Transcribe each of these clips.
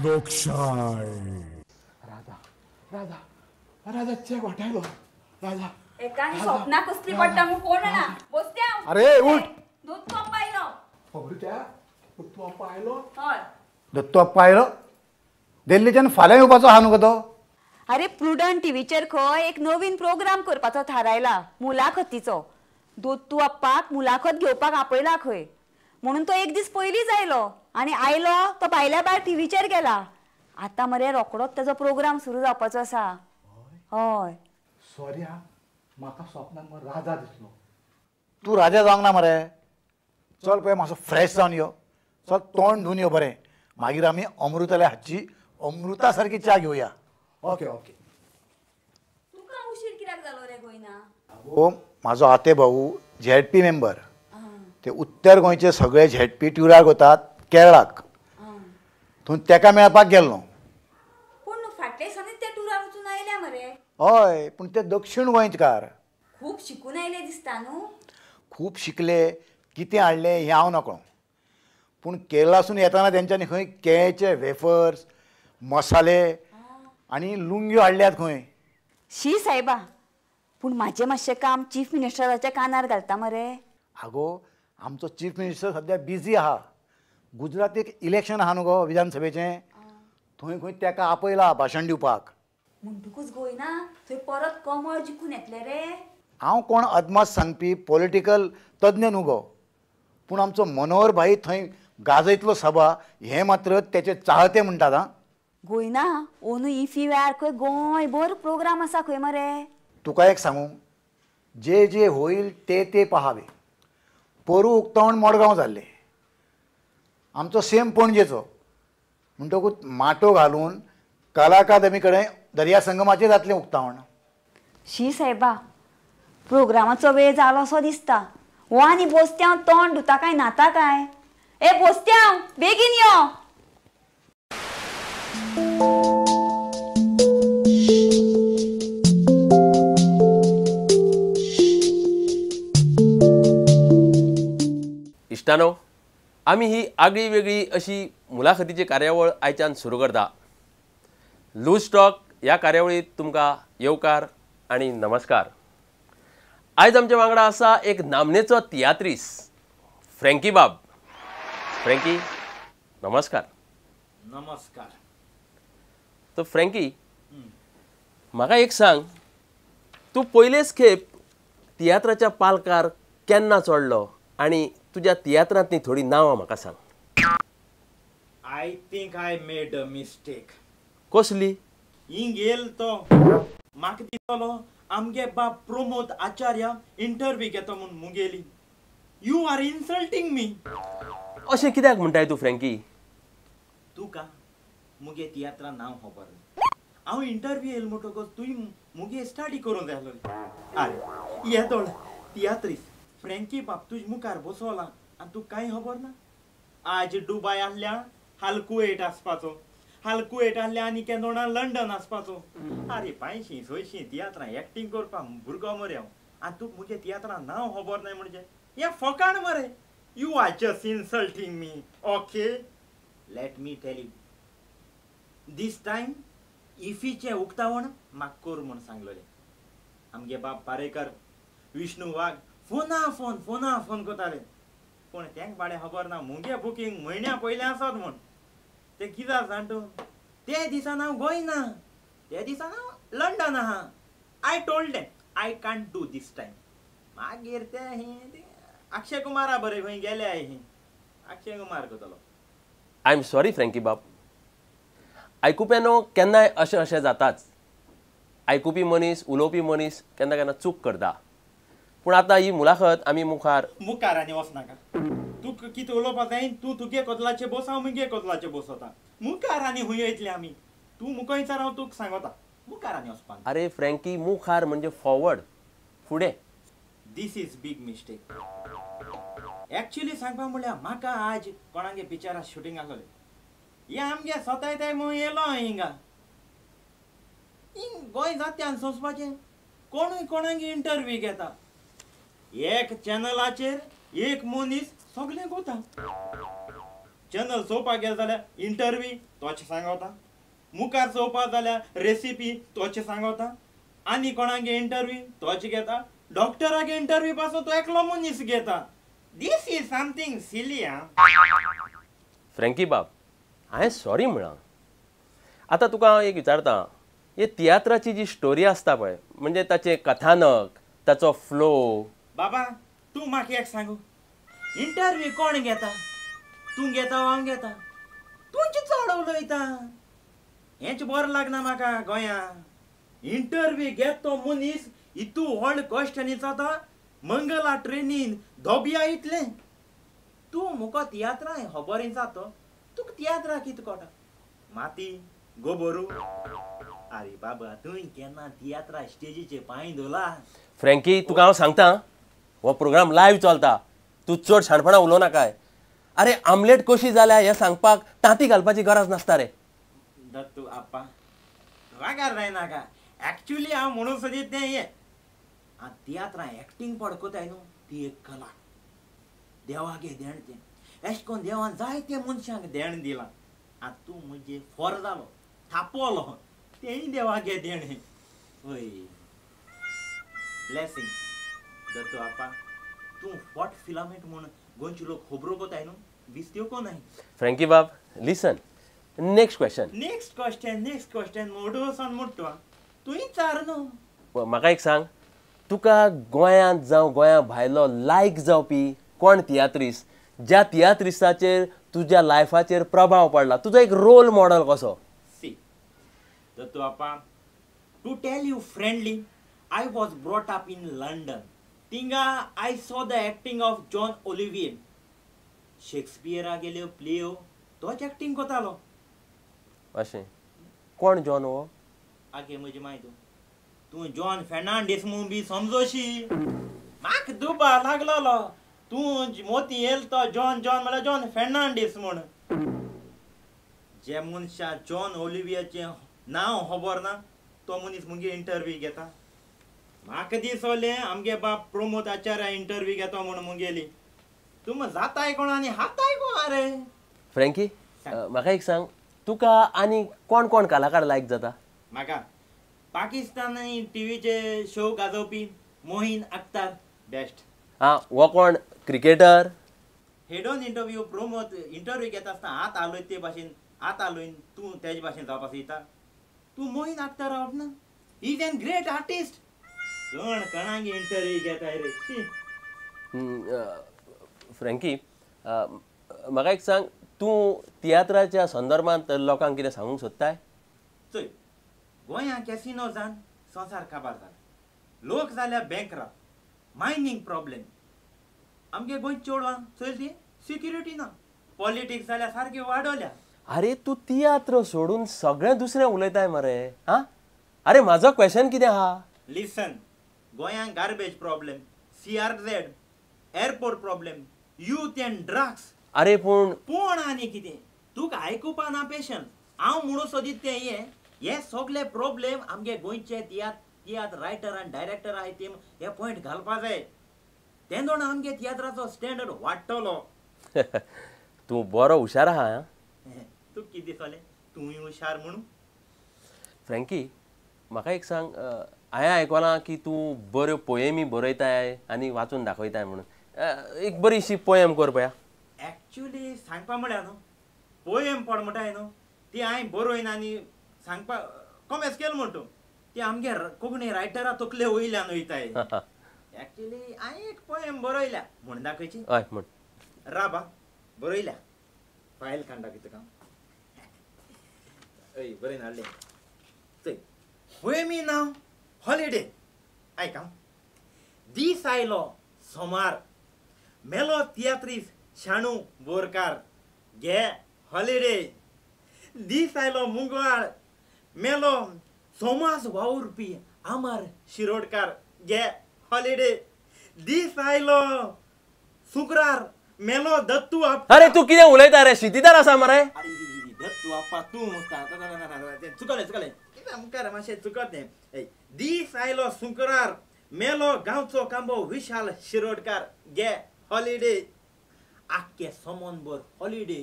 लोकशाय. राजा राजा राजा चेक वाटायलो राजा. एकानी स्वप्ना कसली पडटा म्हूण कोण ना. बसत्या. अरे उठ. दत्तू अप्पा आयलो. खबर त्या दत्तू अप्पा आयलो. हय दत्तू अप्पा आयलो. दिल्लीच्यान फाल्यां येवपाचो आहा न्हू गो तो. अरे प्रुडंट टीव्हीचेर खंय एक नवीन प्रोग्राम करपाचो थारायला मुलाखतीचो. दत्तू अप्पाक मुलाखत घेवपाक आपयला खंय, म्हणून तो एक दीस पयलींच आयलो आनी आयलो तो भायल्या भायर टीव्हीचेर गेला. आतां मरे रोकडोच तेजो प्रोग्राम सुरू जावपाचो आसा. हय सॉरी हा, म्हाका स्वप्नान मरे राजा दिसलो. तूं राजा जावंक ना मरे. चल पळय मातसो फ्रेश जावन यो, चल तोंड धुवन यो बरें, मागीर आमी अमृताल्या हातची अमृता सारकी च्या घेवया. Okay okay. तुका उशीर कित्याक जालो रे गोयना? हो म्हाजो आते भाऊ झेडपी मेंबर, ते उत्तर गोंयचे सगळे झेडपी ट्युराक वतात केरळाक, थंय तेका मेळपाक गेल्लो. पूण फाटले दिसांनी ते टुरार वचून आयल्या मरे. हय पूण ते दक्षिण गोंयकार. खूब शिकून आयले दिसता न्हू. खूब शिकले, कितें हाडलें हें हांव नकळो, पूण केरळासून येताना तेंच्यांनी खंय केळ्याचे वेफर्स, मसाले आनी लुंग्यो हाडल्यात खंय. शी सायबा, पूण म्हाजें मातशें काम चीफ मिनिस्टराच्या कानार घालता मरे. आगो आमचो चीफ मिनिस्टर सद्या बिजी आहा, गुजरातीक इलेक्शन आहा न्हू गो विधानसभेचें, थंय खंय तेका आपयला भाशण दिवपाक. म्हणटकूच गोयना थंय परत कमळ जिखून येतले रे. हांव कोण अदमास सांगपी पॉलिटिकल तज्ञ न्हू गो, पूण आमचो मनोहर भाई थंय गाजयतलो सभा हें मात्र तेचे चाहते म्हणटात. आं गोयना ओनू इफी वेळार खंय गोंयभर प्रोग्राम आसा खंय मरे. तुका एक सांगू, जे जे होईल ते ते पहावे. पोरू उक्तावण मडगांव जाल्लें, आमचो सेम पणजेचो, म्हणटकूच माटो घालून कला अकादमी कडेन दर्या संगमाचेर जातलें उक्तावण. शी सायबा, प्रोग्रामाचो वेळ जालो असो दिसता. हो आनी बोस्त्यांव तोंड धुता काय न्हाता काय. ए बोस्त्यांव बेगीन यो. इश्टानो, आमी ही आगळी वेगळी अशी मुलाखतीची कार्यावळ आयच्यान सुरू करता. लूज टॉक ह्या कार्यावळीत तुमकां येवकार आनी नमस्कार. आयज आमच्या वांगडा आसा एक नामनेचो तियात्रीस फ्रँकी बाब. फ्रँकी नमस्कार. नमस्कार. तर फ्रँकी म्हाका एक सांग, तूं पयलेच खेप तियात्राच्या पालकार केन्ना चडलो आनी तुज्या तियात्रांतली थोडी नांवां म्हाका सांग. I think I made a mistake. कसली? हिंग येयल तो म्हाका दिसलो आमगे बाब प्रमोद आचार्य इंटरव्यू घेतो म्हूण मुगेली. You are insulting me. अशें कित्याक म्हणटाय तूं फ्रँकी? तुका मुगे तियात्रा नांव खबर ना. हांव इंटरव्यू येयल म्हणटकच तुवें मुगे स्टडी करूंक जाय आसलोली. आरे येदोळ तियात्रीस फ्रँकी बाब तुज मुखार बसोला आनी तुका कांय खबर ना. आज दुबाय आहल्या हाल कुवेट आसपाचो, हाल कुवेट आहल्या आनी केन्ना लंडन आसपाचो. आरे पांयशीं सयशीं तियात्रां एक्टींग करपाक भुरगो मरे हांव, आनी तुका मुगे तियात्रां नांव खबर नाय म्हणजे हें फकाण मरे. You are just insulting me. Okay, let me tell you, this time इफीचें उक्तावण म्हाका कर म्हूण सांगलोलें. आमगे बाब पारेकर, विष्णू वाघ फोना फोन फोना फोन करताले, पूण तेंक बाडे खबर ना मुगे बुकींग म्हयन्या पयलें आसत म्हूण. ते कित्याक जाण तूं, ते दिसान हांव गोंय ना, ते दिसान हांव लंडन आहा. I told them I can't do this time. मागीर ते हें अक्षय कुमारा बरें खंय गेले हें अक्षय कुमार करतलो. I am sorry Frankie बाब. आयकुप्यानो केन्नाय अशें अशें जाताच. आयकुपी मनीस, उलोवपी मनीस केन्ना केन्ना चूक करता. पूण आतां ही मुलाखत आमी मुखार मुखार आनी वचनाका. तूं कितें उलोवपा जाय, तूं तुगे कोदलाचेर बस, हांव मुगे कोदलाचेर बसता. मुखार आनी हुंय वयतले आमी. तूं मुखार विचार, हांव तुका सांगता. मुखार आनी वचपाक. अरे फ्रँकी, मुखार म्हणजे फॉरवर्ड, फुडें. This is big mistake. Actually सांगपा म्हणल्यार म्हाका आज कोणागे पिक्चरा शुटींग आसलें. हे आमगे सतायताय म्हूण येयलो हिंगा. हिंग गोंय जात्यान सोंसपाचें. कोणूय कोणागे इंटरव्यू घेता. एक चॅनलाचेर एक मनीस सगळें कोता. चॅनल चोवपाक गेले जाल्यार इंटरव्यू तोच सांगता, मुखार चोवपाक जाल्यार रेसिपी तोच सांगता, आनी कोणागे इंटरव्यू तोच घेता, डॉक्टरागे इंटरव्यू पासून तो एकलो मनीस घेता. This is something silly. आं फ्रँकी बाब, हांवें सॉरी म्हळां. आतां तुका हांव एक विचारता, हे तियात्राची जी स्टोरी आसता पळय, म्हणजे ताचें कथानक, ताचो फ्लो. बाबा तूं म्हाका एक सांगू, इंटरव्यू कोण घेता? तूं घेता हांव घेता? तुमचें चड उलयता, हेंच बरें लागना म्हाका गोंयांत. इंटरव्यू घेत तो मनीस इतू व्हड कश्टांनी जाता, मंगला ट्रेनीन धोबया इतलें. तूं मुका तियात्रां खबर जातो, तुका तियात्रां कितें कळटा? माती गोबोरू. आरे बाबा तुवें केन्ना तियात्रा स्टेजीचेर पांय धरला? फ्रँकी तुका हांव सांगता, हो प्रोग्राम लायव्ह चलता, तूं चड शाणपणां उलोवं नाकाय. अरे आमलेट कशी जाल्या हें सांगपाक तांती घालपाची गरज नासता रे. दत्तू आप्पा रागार जायनाका, एक्चुली हांव म्हणूंक सोदीत तें हें, तियात्रां एक्टींग पडकोताय न्हू ती एक कला, देवागे देण तें. एश कोन देवान जायते मनशांक देण दिलां, आतां तूं म्हजे फोर जालो, थापोलो, तेंय देवागे देण. हय ब्लेसींग. दत्तू आपा तूं फट फिलामेंट म्हूण गोंयचे लोक खबरो कोताय न्हू, बिस्त्यो कोनाय. फ्रँकी बाब listen, next question. Next question, next question मोडू वचोन मोडटो तुवें चार न्हू. म्हाका एक सांग, तुका गोंयांत जावं गोंया भायलो लायक जावपी कोण तियात्रिस्ट, ज्या तियात्रिस्ताचेर तुज्या लायफाचेर प्रभाव पडला, तुजो एक रोल मॉडल कसो? सी दत्तू आपा, to tell you friendly, I was brought up in London. थिंगा I saw the acting of John Olivier. शेक्सपियरा गेल्यो प्लेयो तोच एक्टींग कोतालो. अशें कोण जॉन हो? आगे म्हजी माय तूं तूं जॉन फेर्नांडीस म्हूण बी समजोशी. म्हाका दुबा लागलोलो तूं मोती येयल तो जॉन जॉन म्हळ्यार जॉन फेर्नांडीस म्हूण. जे मनशा जॉन ओलिवियाचें नांव खबर ना तो मनीस मुगे इंटरव्यू घेता. म्हाका दिसलें आमगे बाप प्रमोद आचार्य इंटरव्यू घेता म्हूण मुगेली. तूं जाताय कोण आनी हाताय कोण? अरे फ्रँकी म्हाका एक सांग, तुका आनी कोण कोण कलाकार लायक जाता? म्हाका पाकिस्तानी टीव्हीचे शो गाजोवपी मोहीन अख्तर बेस्ट. आं, हो कोण cricketer? Head on interview Pramod interview घेता आसतना हात हालयत ते भाशेन हात हालयन तूं तेजे भाशेन जावपाक सोदता. तूं मोहीन अख्तर रावप ना, is an great artist. कोण कोणागे इंटरव्यू घेताय रे? फ्रँकी म्हाका एक सांग, तूं तियात्राच्या संदर्भांत लोकांक कितें सांगूंक सोदताय? चोय, गोंयांत कॅसिनो जावन संवसार काबार जाला, लोक जाल्या बँकरा, मायनींग प्रॉब्लेम, आमगे गोंयच्या चेडवांक चोयल ती सिक्युरिटी ना, पॉलिटिक्स जाल्या सारकी वाडोवल्या. अरे तूं तियात्र सोडून सगळें दुसरें उलयताय मरे. आं, अरे म्हाजो क्वेशन कितें आहा? लिसन, गोंयांत garbage problem, CRZ, airport problem, youth and drugs. अरे पूण पूण आनी कितें तुका आयकुपा ना पेशन्स. हांव म्हणूंक सोदीत तें हें, हे सगळे प्रॉब्लेम आमगे गोंयचे तियात्र रायटर आनी डायरेक्टर आहाय ते हे पॉयंट घालपा जाय, तेन्ना आमगे तियात्राचो स्टँडर्ड वाडटलो. तूं बरो हुशार आहा. तुका कितें दिसलें तूंय हुशार म्हणून? फ्रँकी म्हाका एक सांग, हांवें आयकलां की तूं बऱ्यो पोएमी बरयताय आनी वाचून दाखयताय म्हणून, एक बरीशी पोएम कर पळया. एक्चुली सांगपा म्हळ्यार न्हू पोएम पड म्हणटाय न्हू ती हांवें बरोवन आनी सांगपा कॉमेस केल म्हण तूं, ती आमगे कोंकणी रायटरा तकले वयल्यान वयताय. एक्चुली हांवें एक पोएम बरयल्या म्हूण दाखयची? हय म्हण. राबा बरयल्या, फायल काडून दाखयता तुका. हय बरयन हाडलें. चोय, पोएमी नांव हॉलिडे. आयक, दीस आयलो सोमार, मेलो तियात्रीस शाणू बोरकार, घे हॉलिडे. दीस आयलो मुंगवाळ, मेलो सोमास वावुरपी आमर शिरोडकार, घे हॉलिडे. दीस आयलो शुक्रार, मेलो दत्तू आप्पा. अरे तूं कितें उलयता रे, शितीदार आसा मरे? अरे दत्तू आप्पा तूं चुकलें चुकलें कितें मुखार मातशें चुकत तें. दीस आयलो शुक्रार, मेलो गांवचो कांबो विशाल शिरोडकार, घे हॉलिडे. आख्खे समनभर holiday.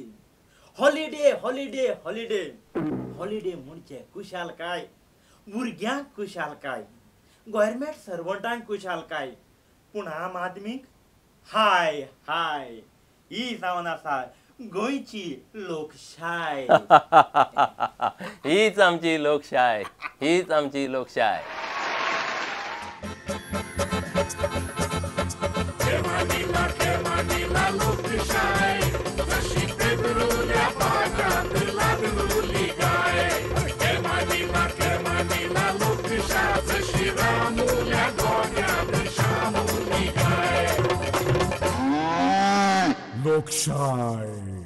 Holiday holiday holiday holiday म्हणजे खुशालकाय, भुरग्यांक खुशालकाय, गव्हर्मेंट सर्वंटांक खुशालकाय, पूण आम आदमीक हाय हाय. ही जावन आसा गोंयची लोकशाय. हीच आमची लोकशाय, हीच आमची लोकशाय. लोकशाय.